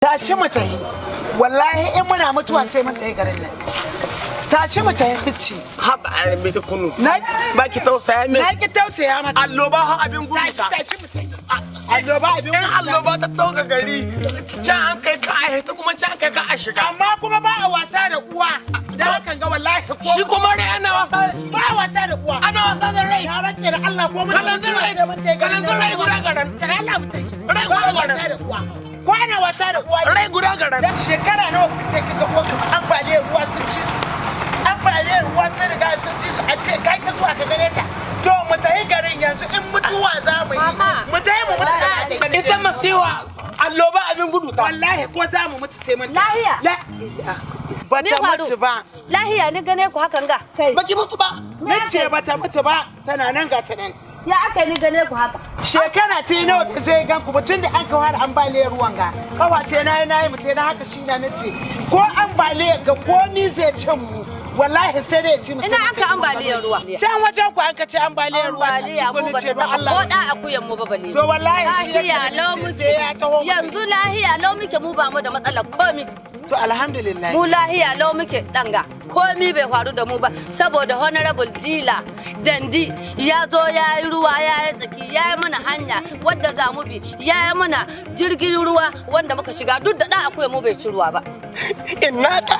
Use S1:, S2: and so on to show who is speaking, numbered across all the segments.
S1: Tashi mu tahi. Wallahi in muna mutuwa sai mun tahi garin nan. Tashi mu tahi tici.
S2: Haɓa a da kunu.
S1: Na
S2: ba ki tausaya min.
S1: Na ki tausaya maka.
S2: Alloba ha abin gudu
S1: Tashi
S2: ta.
S1: Tashi mu tahi. Alloba abin
S2: In
S1: gudu ta.
S2: Alloba ta tauga gari, can an kai ka a hita, kuma can an kai ka a shiga.
S1: Amma kuma ba a wasa da uwa. Dan hakan ga wallahi ko
S2: Shi kuma rai ana wasa da shi.
S1: Ba a wasa da uwa.
S2: Ana wasa da rai.
S1: Na rance da Allah ko mun
S2: Kalanzir rai.
S1: sai mun tahi garin
S2: Kalanzir
S1: nan.
S2: Rai guda garan.
S1: Dan Allah mu tahi.
S2: Rai
S1: Ba a
S2: guda garan.
S1: wasa da uwa. Ko ana wasa da uwa.
S2: Rai guda garan.
S1: Dan shekara nawa kuka ce kaga uwanka ambaliyar ruwa sun ci su? Ambaliyar ruwa sun riga sun ci su, a ce kai ka zuwa ka gane ta. To mu tafi garin yanzu, in mutuwa za mu yi.
S3: Mama.
S1: Mu tafi mu mutu gaba ɗaya.
S2: Ita masiwa alloba abin gudu ta.
S1: Wallahi ko za mu mutu sai mun tafi.
S3: Lahiya.
S1: La ba
S3: Me
S1: ta
S3: faru?
S1: mutu ba.
S3: Lahiya ni gane ku hakan ga. Kai.
S2: Baki mutu ba.
S1: Na ce ba ta mutu ba, tana nan, ga ta nan.
S3: Ya aka ni gane ku haka?
S1: Shekara ce nawa ka zo ya gan ku tun da an kawo har ambaliyar ruwan ga. Kawa ce na yi na yi mutu na haka shi na nace. Ko ambaliyar ga komi zai cin mu. Wallahi sai dai ya ci mu.
S3: Ina aka ambaliyar ruwa?
S1: Can wajen ku an ka ce ambaliyar ruwa ta ci
S3: Ambaliya mu
S1: ku
S3: ba
S1: ce
S3: ta
S1: don
S3: taɓa
S1: Allah.
S3: ko da akuyan mu ba bale.
S1: To wallahi shi
S3: Lahiya
S1: yasa
S3: lau
S1: nace
S3: muke.
S1: sai ya taho mu.
S3: Yanzu lahiya lau muke, mu ba mu da matsalar komi.
S1: To alhamdulillah.
S3: Mu lahiya lau muke danga. Komi bai faru da mu ba saboda Honorable Dila Dandi ya zo ya yi ruwa, ya yi tsaki, ya yi mana hanya wadda za mu bi, ya yi mana jirgin ruwa wanda muka shiga, duk da ɗan akuya mu bai ci ruwa ba.
S2: Ina ta.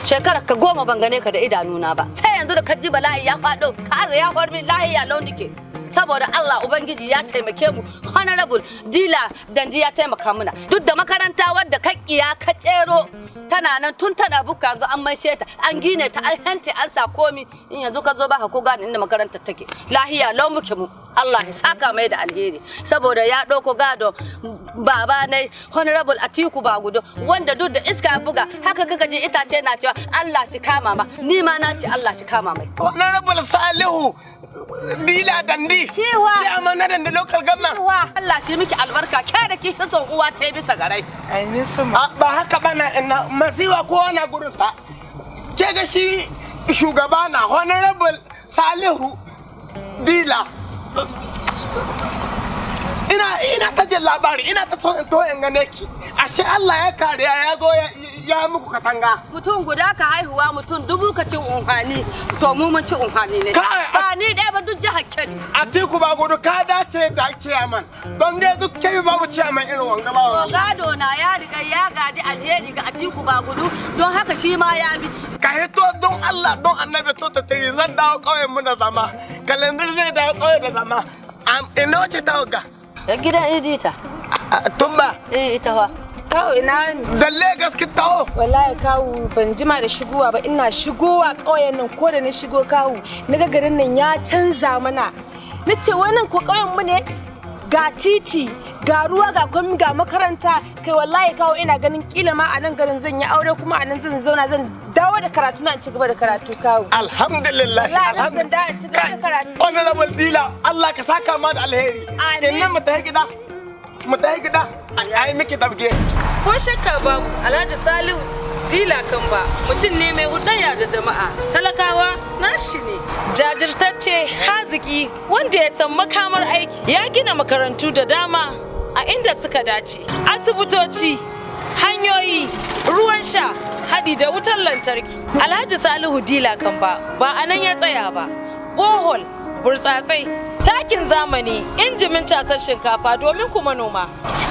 S3: Shekarar ka 10 ban gane ka da idanuna ba sai yanzu da ka ji bala'i ya faɗo ka aza ya faɗo min. Lahiya lau nike saboda Allah Ubangiji ya taimake mu. Honorable Dila Dandi ya taimaka mana, duk da makaranta wadda ka kiya ka tsero tana nan tun tana buka, yanzu an maishe ta, an gine ta, an hance, an sa komi. In yanzu ka zo ba ka ko gane inda makarantar take. Lahiya lau muke mu. Allah ya saka mai da alheri saboda ya ɗauko gado baba ne Honorable Atiku Bagudo, wanda duk da iska ya buga haka kaka ji itace na cewa Allah shi kama ma. Ni ma na ce Allah shi kama mai.
S2: Honorable Salihu Dila Dandi.
S3: Cewa.
S2: Chairman na Dandi Local Government.
S3: Cewa Allah shi miki albarka, ke da ki son uwa ta bisa garai.
S1: Ainihin sun
S2: Ba haka ba na ina masiwa kowa na gurin ta. Ke ga shi shugaba na Honorable Salihu Dila. Ina ta jin labari, ina ta so in to in gane ki. Ashe Allah ya kariya ya zo ya muku katanga.
S3: Mutum guda ka haihuwa mutum 1000 ka cin unhani, to mu mun ci unhani ne. Ba ni ɗaya ba, duk jihar Kebbi.
S2: Atiku Bagudu, ka dace da chairman. Don dai duk Kebbi babu chairman irin wanga ba.
S3: To gado na ya riga ya gadi alheri ga Atiku Bagudu, don haka shi ma ya bi.
S2: Ka hito don Allah don Annabi, to ta tiri zan dawo ƙauyen mu da zama. Kalandar zai dawo ƙauye da zama. Ina wace ta ga?
S3: Gidan Idita.
S2: Tumba.
S3: Eh, ita fa.
S4: Kawu, ina ne?
S2: Da Lagos ki taho.
S4: Wallahi kawu, ban jima da shigowa ba. Ina shigowa ƙauyen nan, ko da na shigo kawu, naga garin nan ya canza mana. Na ce wannan ko ƙauyen mu ne? Ga titi, ga ruwa, ga komi, ga makaranta. Kai wallahi kawu, ina ganin kila ma a nan garin zan yi aure, kuma a nan zan zauna, zan dawo da karatu na, in ci gaba da karatu kawu.
S2: Alhamdulillah.
S4: Wallahi nan zan dawo in ci gaba da karatu.
S2: Honorable Dila, Allah ka saka ma da alheri.
S4: Amin.
S2: Inna mu tafi gida. Mu tafi gida. Ai miki dabge.
S5: Ko shakka babu, Alhaji Salihu Dila Kamba mutum ne mai hudaya da jama'a, talakawa nashi ne. Jajirtacce, haziki, wanda ya san makamar aiki. Ya gina makarantu da dama a inda suka dace. Asibitoci, hanyoyi, ruwan sha, haɗi da wutar lantarki. Alhaji Salihu Dila Kamba ba a nan ya tsaya ba. Borehole, burtsatsai, takin zamani, injimin casar shinkafa domin kuma noma.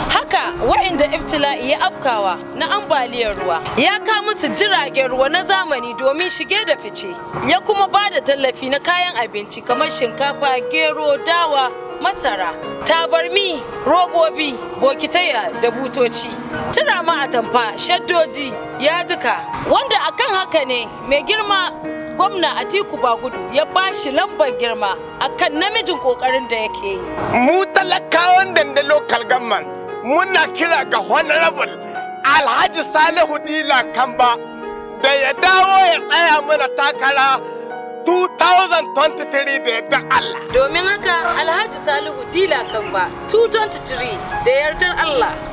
S5: Haka wa'inda ibtila'i ya afkawa na ambaliyar ruwa, ya kawo musu jiragen ruwa na zamani domin shige da fice. Ya kuma ba da tallafi na kayan abinci kamar shinkafa, gero, dawa, masara, tabarmi, robobi, bokitaya da butoci. Turama atamfa, shaddoji, yaduka. Wanda akan haka ne mai girma gwamna Atiku Bagudu ya ba shi lambar girma akan namijin kokarin da yake yi.
S2: Mu talakawan Dande Local Government muna kira ga Honorable Alhaji Salihu Dila Kamba da ya dawo ya tsaya mana takara 2023 da yadda Allah.
S5: Domin haka Alhaji Salihu Dila Kamba 223 da yardar Allah.